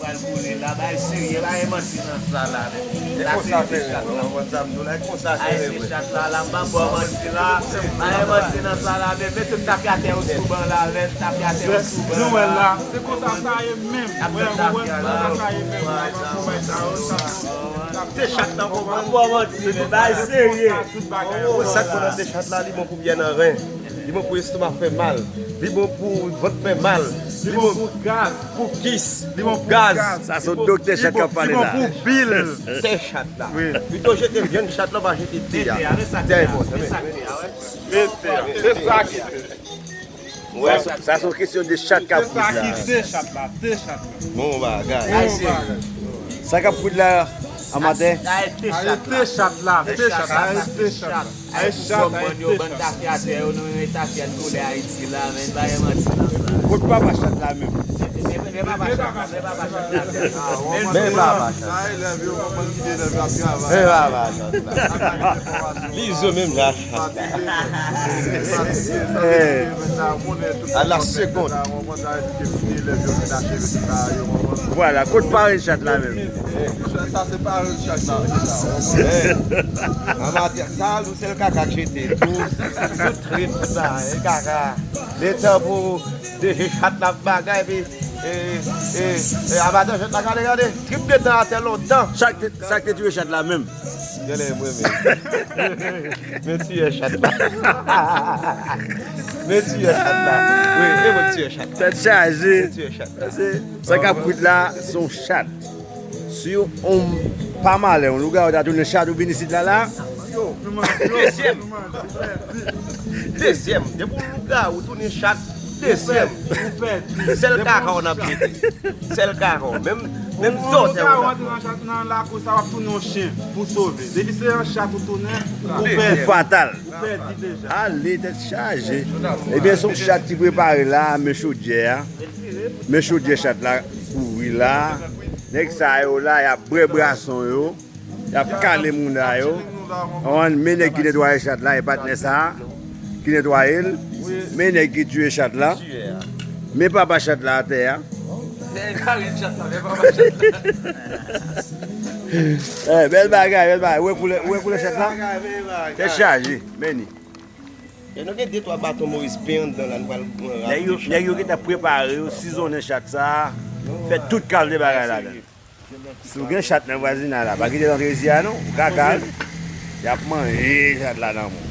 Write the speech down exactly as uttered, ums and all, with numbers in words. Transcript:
Al boule la, bay serye, bay manti nan sa la menm. La se te chat la. Konprann sa m di w la, e konsa se rele vre. Ay se chat la, la m pa ba w manti la. Bay manti nan sa la menm, men tout tafyatè yo sou ban la menm, tafyatè yo sou ban la. Nou wè la, se konsa sa ye menm. Wè, wè, konsa sa ye menm. Te chat nan konprann. Ba w manti, bay serye. Ou sa k konnen te chat la, li bon pou byè nan ren. Li bon pou estoma fè mal. Li bon pou vant fè mal. Li bon pou gaz. Pou kis. Li bon pou gaz. Sa se yon doktè chat k ap pale la. Li bon pou bil. Te chat la. Pito jete vyann chat la, pa jete te a. Te a, men sa k te a. Men sa k te a, wè. Men te a. Se sa ki te. Sa se, sa se yon kesyon de chat k ap pwit la. Te chat la. Te chat la. Bon bagay. Bon bagay. Sa k ap pwit la, a maten. Ay, te chat la. Te chat la. Ay, te chat la. Ay, chat, ay, te chat. Bann tafyatè yo, nou menm tafya n koule Ayiti la, men pa gen manti nan sa. Kot papa chat la menm? Men papa chat la, men papa chat la. Men papa chat la. Men papa chat la. Li zo menm jan ak chat la. A la segond. Vwala, kot parenn chat la menm? Sa se parenn chat la. Sa, nou sèl kaka k jete. Tout, tout trip, tout sa, e kaka. Letan pou deje chat la bagay, epi, e, e, e, abadan chat la, gade, gade. Trip de tan atè lontan. Sa k te, sa k te tiye chat la menm? Genlè mwen menm. Men tiye chat la. Men tiye chat la. Wi, e mwen tiye chat la. Tèt chaje. Men tiye chat la. Sa k ap kwit la, se yon chat. Si yon pa malè, yon lougawou ta tounen chat ou vin isit la, la. Yo, dezyèm. Dezyèm. Depi yon lougawou tounen chat, dezyèm. Sèl kaka w n ap jete. Sèl kaka w. Menm, menm zòtè w n ap. Yon lougawou antre nan chat, nan lakou sa, w ap tounen yon chen pou sove. Depi se yon chat ou tounen, ou pèdi. Ou fatal. Ou pèdi deja. Ale, tèt chaje. Ebyen, se yon chat ki prepare la, men chodyè a. Men chodyè chat la kouvri la. Nèg sa yo la, y ap bwè bwason yo. Y ap kale mounda yo. Konprann? Men nèg ki netwaye chat la, e patnè sa a ki netwaye l. Men nèg ki tiye chat la. Men papa chat la atè a. Eh, bèl bagay, bèl bagay. Ou wè koulè, ou wè koulè chat la? Tèt chaje, men ni. E nou gen de twa baton Moris pen anndan la, nou pral rache chat la. Nèg yo, nèg yo gentan prepare yo, sizonnen chat sa a, fè tout kalite bagay ladan. Si w gen chat nan vwazinay la, pa kite l antre isi a non, ou ka kal. Y ap manje chat la nan men w.